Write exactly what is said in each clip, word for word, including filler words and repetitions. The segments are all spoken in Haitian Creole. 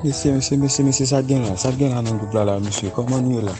Mesye, mesye, mesye, mesye, sa k gen la? Sa k gen la nan gwoup la, la, mesye? Kòman nou ye la?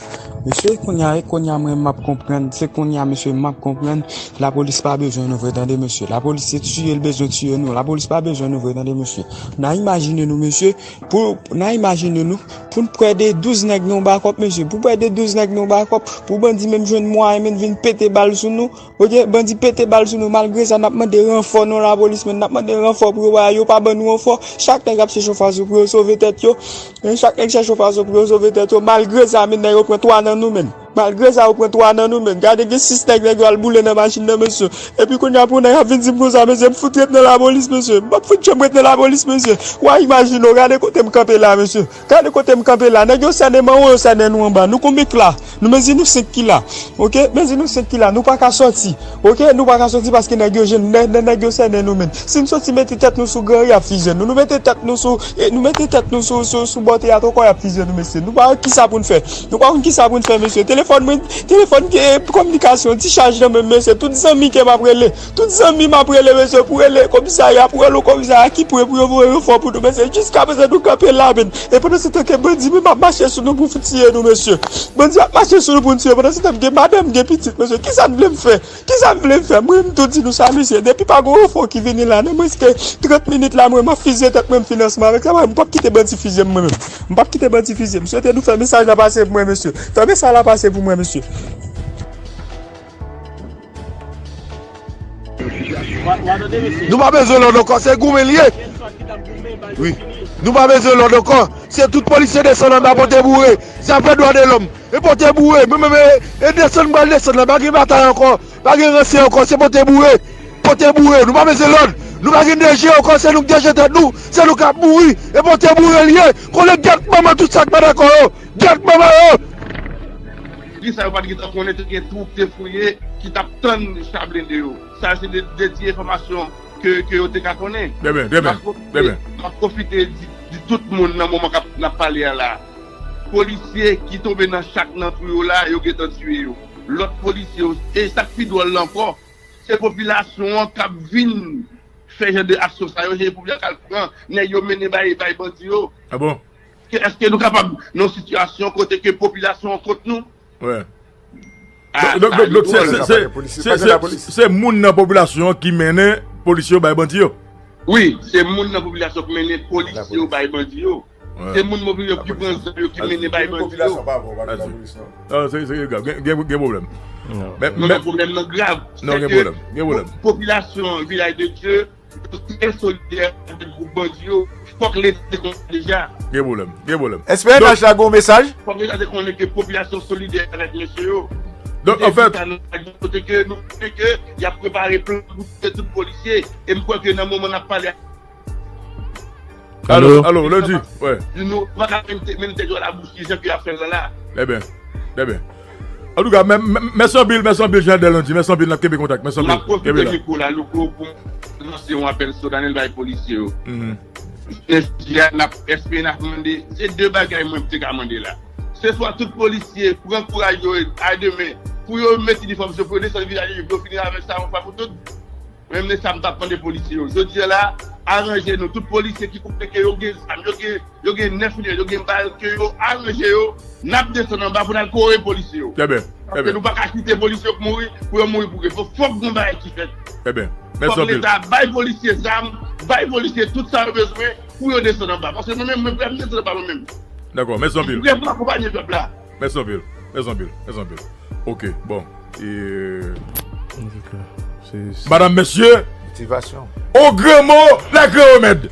Mesye, kounye a, e kounye a, mwen, m ap konprann. Se kounye a, mesye, m ap konprann. Lapolis pa bezwen nou vre, tande, mesye. Lapolis se tiye l bezwen tiye nou. Lapolis pa bezwen nou vre, tande, mesye. N a imajine nou, mesye. Pou, n a imajine nou. Pou n pran de douz nèg nan yon bakòp, mesye. Pou pran de douz nèg nan yon bakòp. Pou bandi menm jwenn mwayen, menm vin pete bal sou nou. Ok, bandi pete bal sou nou. Malgre sa, n ap mande ranfò nan lapolis, men n ap mande ranfò pou yo ba, yo pa ban nou ranfò. Chak nèg ap chèche yon fason pou yo sove tèt yo. Men chak nèg chèche yon fason pou yo sove tèt yo. Malgre sa, men nèg yo pran twa nan nou, men. Malgre sa, yo pran twa nan nou, men. Gade, gen sis nèg, nèg yo al boule nan machin nan, mesye. Epi kounye a, pou nèg ap vin di m konsa, mesye, m fout ret nan lapolis, mesye. M p ap fout janm ret nan lapolis, mesye. W a imajine w, gade kote m kanpe la, mesye. Gade kote m kanpe la. Nèg yo sènen m anwo, yo sènen nou anba. Nou konbit la. Nou mezi nou senk ki la. Ok? Mezi nou senk ki la. Nou pa ka sòti. Ok? Nou pa ka sòti paske nèg yo jwenn, nè-, nè-, nèg yo sènen nou, men. Si n sòti mete tèt nou sou gran, y ap fizye nou. Nou mete tèt nou sou, e, nou mete tèt nou sou, sou, sou bòte a, ankò y ap fizye nou, mesye. Nou pa wè kisa pou n fè. Nou pa konn kisa pou n fè, mesye. Telefòn mwen, telefòn gen kominikasyon, ti chaj nan men m, mesye. Tout zanmi ke m ap rele. Tout zanmi m ap rele, mesye, pou rele komisarya, pou rele komisarya ki pre pou yo voye ranfò pou nou, mesye. Jiskaprezan, nou kanpe la, men. E pandan se tan ke bandi menm ap mache sou nou pou tiye nou, mesye. Bandi ap mache sou nou pou n tiye. Pandan se tan, m gen madanm, m gen pitit, mesye. Kisa n vle m fè? Kisa n vle m fè? Mwen, m tou di nou sa, mesye. Depi pa gen ranfò ki vini la, nan mwens ke trant minit la, mwen, m ap fizye tèt mwen, m finansman avèk sa, mwen, m p ap kite bandi fizye m, mwen menm. M p ap kite bandi fizye m. M swete nou fè mesaj la pase pou mwen, mesye. Fè mesaj la pase pou mwen, mesye. Nou pa bezwen lòd ankò, se goumen l ye. Wi. Nou pa bezwen lòd ankò. Se tout polisye desann anba pote boure. Se afè dwa de lòm. E pote boure. Mwen menm, e, e desann m pral desann la. Pa gen batay ankò. Pa gen ranse ankò. Se pote boure. Pote boure. Nou pa bezwen lòd. Nou pa gen D G ankò. Se nou k D G tèt nou. Se nou k ap mouri. E pote boure l ye. Konnen gèt manman tout sa k pa dakò yo. Gèt manman yo. Kisa yo pa t gentan konnen te gen twoup te fouye ki t ap tann cha blende yo? Sa se de, de ti enfòmasyon ke, ke yo te ka konnen. Trè byen, trè byen, trè byen. M ap pwofite, m ap pwofite di, di tout moun nan moman k ap, n ap pale a la. Polisye ki tonbe nan chak nan twou yo la, yo gentan tiye yo. Lòt polisye yo, e sa k pi dwòl la ankò, se popilasyon an k ap vin fè jan de aksyon sa yo, se popilasyon k al pran nèg yo mennen bay, bay bandi yo. Ah bon? Ke, èske nou kapab nan yon sitiyasyon kote ke popilasyon an kont nou? Wè. Ah, donk, donk, donk, se, se, se, se, se, se moun nan popilasyon an ki mennen polisye yo bay bandi yo? Wi, se moun nan popilasyon ki mennen polisye yo bay bandi yo. Wè. Se moun popilasyon ki pran zam yo ki mennen bay bandi yo. Ah, se, se grav. Gen, gen, gen pwoblèm. Non, men pwoblèm nan grav. Non, gen pwoblèm. Gen pwoblèm. Popilasyon Vilaj de Dye yo trè solidè avèk gwoup bandi yo. Fòk Leta te konnen deja. Gen pwoblèm, gen pwoblèm. S P N H la gen yon mesaj? Fòk Leta te konnen ke popilasyon solidè avèk mesye yo. Donk, anfèt, kote ke nou konnen ke y ap prepare plan pou tiye tout polisye. E m kwè ke nan moman n ap pale a, Alo, alo, Lundi, wè. Nou pa ka mennen tèt yo a labouch ki jan ke y ap fè l la. Trè byen, trè byen. Antouka, mè-, mè-, mèsi anpil, mèsi anpil, Jean Delondy, mèsi anpil, n ap kenbe kontak, mèsi anpil. M ap pwofite mikwo la, Louko, pou m lanse yon apèl solanèl bay polisye yo. Jounen jodi a, n ap, S P N ap mande, se de bagay mwen te ka mande la. Se swa tout polisye pran kouraj yo a demen pou yo met inifòm yo, pou yo desann Vilaj de Dye, pou yo fini avèk sa yon fwa pou tout. Mwen menm se sa m t ap mande polisye yo. Jodi a la, aranje nou. Tout polisye ki konnen ke yo gen zam, yo gen, yo gen nèf milimèt, yo gen bal, ke yo aranje yo, n ap desann anba pou n al kore polisye yo. Trè byen, trè byen. Paske nou pa ka kite polisye yo mouri, pou yo mouri pou gen. Fòk, fòk gen yon bagay ki fèt. Trè byen. Mèsi anpil. Fòk Leta bay polisye zam, bay polisye tout sa yo bezwen pou yo desann anba. Paske mwen menm, mwen prè pou m desann anba mwen menm. Dakò, mèsi anpil. Mwen prè pou m akonpanye pèp la. Mèsi anpil, mèsi anpil, mèsi anpil. Ok, bon. E, madam, mesye, motivasyon. Au grand mot, les grands remèdes.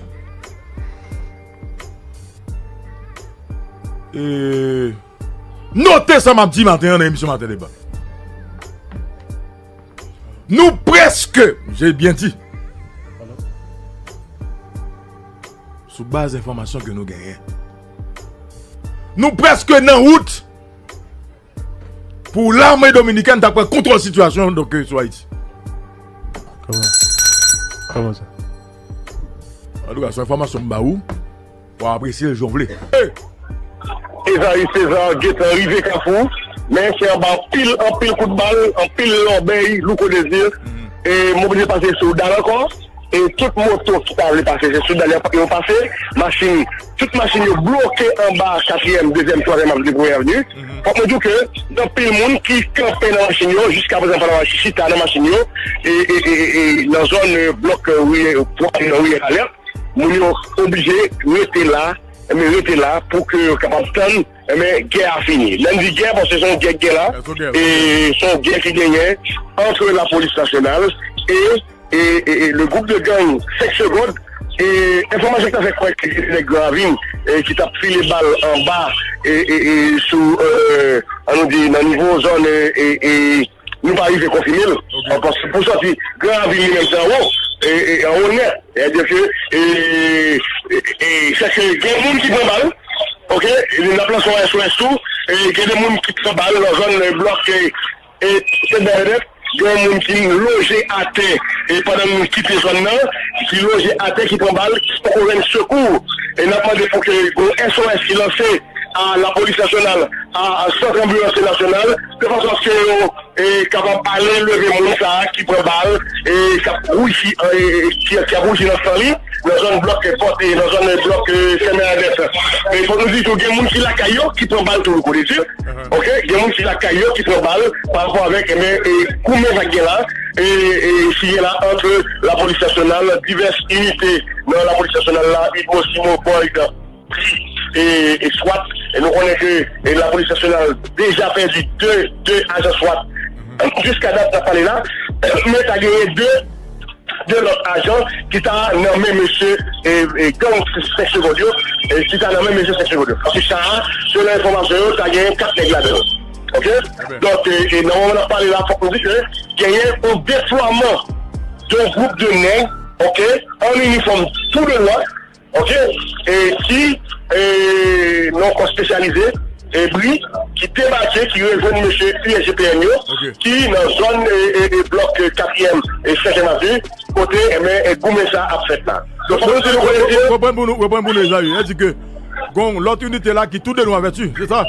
E, note sa m ap di maten an nan emisyon Maten Deba. Nou prèske, j'ai bien dit, sou baz enfòmasyon ke nou genyen, nou prèske nan wout pou lame dominikèn ta pran kontwòl sitiyasyon, donk, sou Ayiti. Kòman? Kòman sa? Antouka, se enfòmasyon m ba ou. W a apresye l jan w vle. Ezayi Sezar gentan rive Kafou, men se anba anpil, anpil kout bal, anpil lòbèy, Louko Désir. E m oblije pase sou Dal ankò. E tout moto ki ta vle pase, se sou dal yo pase. Machin, tout machin yo bloke anba katriyèm, dezyèm, twazyèm avni, premye avni. Fòk mwen di w ke gen anpil moun ki kanpe nan machin yo, jiskaprezan pa nan machin, chita nan machin yo, e, e, e, e, e nan zòn, e, blòk, e, Riyè, nan Riyè Lalèt. Moun yo oblije rete la, men rete la pou ke yo kapab tann, men gè a fini. Lè m di gè, paske se yon gè k gen la, e se yon gè ki genyen ant lapolis nasyonal e e, e, e le group de gang Sèk Segond, e enfòmasyon ki ta fè kwè ke se nèg Gran Ravin, e ki t ap file bal anba, e, e, e sou, e, an nou di, nan nivo zòn, e, e, e nou pa rive konfime l. Paske pou sòti Gran Ravin li menm se anwo, e, e anwo nèt. Sètadi ke, e, e, e, sèke gen moun ki pran bal, oke, n ap lanse yon S O S tou, e gen de moun ki pran bal nan zòn, e, blòk, e, e, Sent Bènadèt, gen moun ki loje atè, e pandan nou kite zòn nan, ki loje atè, ki pran bal, ki poko jwenn sekou. E n ap mande pou ke yon S O S ki lanse a lapolis nasyonal, a, a sant anbilans nasyonal, de fason aske yo, e, kapab ale leve moun sa a ki pran bal, e, k ap wouji, e, e, ki, ki ap wouji nan san li, nan zòn blòk, e, pòt, e, nan zòn blòk, e, Sent Bènadèt. E fòk nou di tou, gen moun ki lakay yo, ki pran bal tou, Louko Désir. Oke, gen moun ki lakay yo ki pran bal pa rapò avèk, enben, e, goumen sa k gen la, e, e, ki gen la ant lapolis nasyonal, divès inite nan lapolis nasyonal la, UDMO, CIMO, BOID, e, e SWAT. E nou konnen ke, e, lapolis nasyonal deja pèdi de, de ajan SWAT. Jiska dat n ap pale la, men ta genyen de de lòt ajan ki ta nan men mesye, e, e, gang Sèk Segond yo, e, ki ta nan men mesye Sèk Segond yo. Paske sa a, selon enfòmasyon yo, ta genyen kat nèg ladan l. Oke? Donk, e, e, nan moman n ap pale la, fòk nou di ke genyen yon deplwaman de yon gwoup de nèg, oke, an inifòm tou de nwa, oke, e ki, e, nan kò espesyalize, e bri, ki debake, ki rejwenn mesye U S G P N yo, ki nan zòn, e, e, e blòk, e, katriyèm e senkyèm avni, kote, enben, e goumen sa ap fèt la. Donk, fòk nou di nou konnen ke Reprann pou nou, reprann pou nou, Ezayi. Sa di ke gon lòt inite la ki tou de nwa vèti, se sa?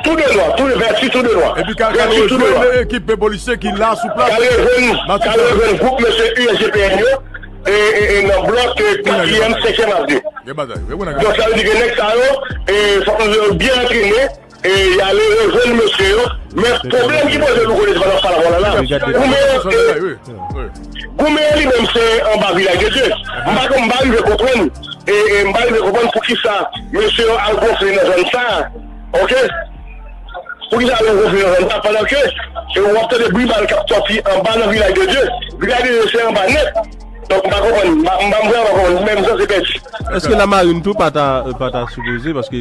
Tou de nwa, tou de vèti, tou de nwa. Epi ka, ka rejwenn ekip polisye ki la sou plas. Ka rejwenn, ka rejwenn gwoup mesye U S G P N yo, e, e, e nan blòk, e, katriyèm, senkyèm avni. Gen bagay, gen bagay. Donk, sa vle di ke nèg sa yo, e, fòk nou di yo byen antrene, e, y ale rejwenn mesye yo. Men pwoblèm ki poze, Louko Désir, pandan w ap pale avè w la, la, goumen, e, goumen an li menm se anba Vilaj de Dye. M pa konn, m pa rive konprann, e, e, m pa rive konprann poukisa mesye yo al gonfle nan zòn sa a. Oke? Poukisa yo gonfle nan zòn sa, pandan ke, e, w ap tande bri bal k ap sòti anba nan Vilaj de Dye? Vilaj de Dye se anba nèt. Donk, m pa konprann, m pa, m pa vrèman konprann, menm jan se pèdi. Èske Lamarin tou pa ta, pa ta sipoze, paske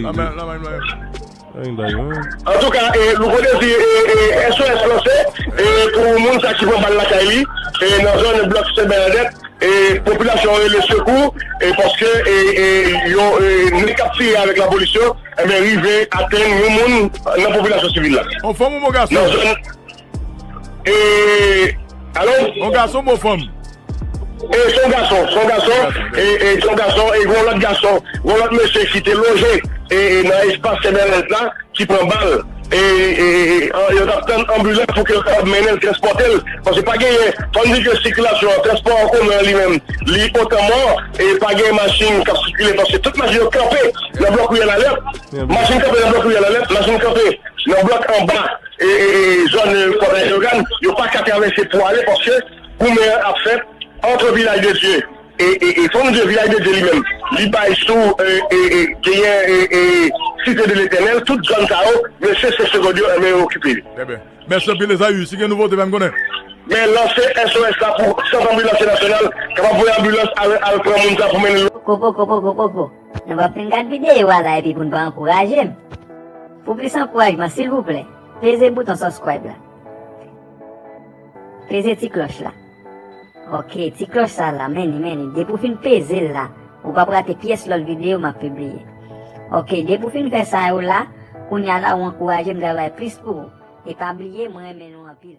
antouka, e, Louko Désir, e, e, S O S lanse, e, pou moun sa ki pran bal lakay li, e, nan zòn blòk Sent Bènadèt, e, popilasyon an rele sekou, e, paske, e, e, yo, e, nèg k ap tire avèk lapolis yo, enben, rive atenn yon moun nan popilasyon sivil la. On fanm oubyen gason? Nan zòn, e, alo? On gason oubyen fanm? E, se yon gason, se yon gason, e, e, se yon gason, e, gon lòt gason, gon lòt mesye ki te loje, e, e, nan espas Sent Bènadèt la, ki pran bal. E, e, e, e, yo t ap tann anbilans pou ke yo kapab mennen l, transpòte l. Paske pa genyen, fò n di ke sikilasyon an, transpò an komen an li menm, li otan mò, e pa gen machin k ap sikile, paske tout machin yo kanpe nan blòk Riyè Lalèt. Machin kanpe nan blòk Riyè Lalèt, machin kanpe nan blòk anba, e, e, e, zòn, e, Fò Leyogàn, yo pa ka travèse pou ale, paske goumen an ap fèt ant Vilaj de Dye. E, e, e fò nou di Vilaj de Dye li menm, li bay sou, e, e, e, genyen, e, e, Site de Letènèl, tout zòn sa yo, mesye Sèk Segond yo, enben, yo okipe li. Trè byen. Mèsi anpil, Ezayi. Si gen nouvote, fè m konnen. Men lanse S O S la pou sant anbilans nasyonal, kapab voye anbilans al, al pran moun sa pou mennen l. Poko, poko, poko, poko. Nou p ap fin gad videyo a la epi pou n pa ankouraje m. Pou plis ankourajman, silvouplè, peze bouton subscribe la. Peze ti klòch la. Ok, ti klòch sa la, men li, men li. Depi w fin peze l la, ou p ap rate pyès lòt videyo m ap pibliye. Ok, depi w fin fè sa yo la, kounye a la ou ankouraje m travay plis pou ou. E pa bliye, mwen renmen nou anpil.